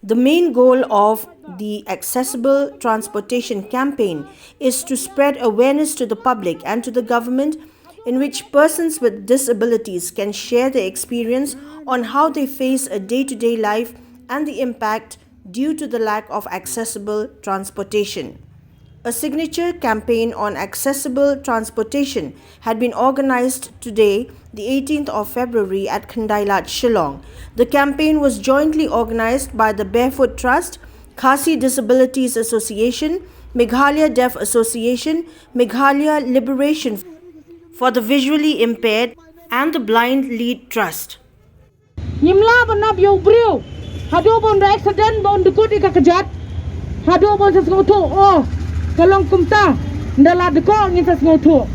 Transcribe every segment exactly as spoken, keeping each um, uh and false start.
The main goal of the Accessible Transportation Campaign is to spread awareness to the public and to the government, in which persons with disabilities can share their experience on how they face a day to day life and the impact due to the lack of accessible transportation. A signature campaign on accessible transportation had been organized today, the eighteenth of February, at Khyndai Lad, Shillong. The campaign was jointly organized by the Barefoot Trust, Khasi Disabilities Association, Meghalaya Deaf Association, Meghalaya Liberation for the Visually Impaired, and the Blind Lead Trust. Ngim lah ban ap ïa u briew haduh ban da accident, ban da kut ïa ka kjat, haduh ban sa sngewthuh, oh, ka long kumta. Nda la da kut ngin sa sngewthuh.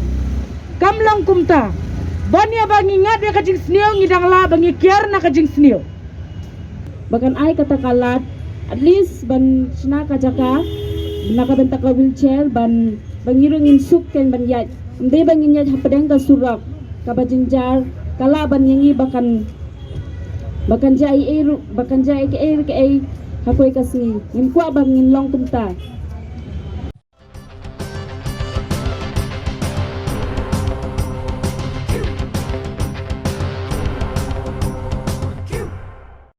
Kam long kumta. Ban ïa ba ngi ngat ïa ka jingsniew, ngi dang lah ba ngi kiar na ka jingsniew. Ba kan ai kata ka lad, at least ban shna ka jaka na ka bynta ka wheelchair, ban, ba ngi ruh ngin suk kan ban ïaid. Ym dei ba ngin ïaid hapdeng ka surok kaba jynjar, ka lah ban ïa ngi ba kan, ba kan jia ei ei ruh, ba kan jia ei kaei kaei ha kawei ka sngi. Ngim kwah ba ngin long kumta.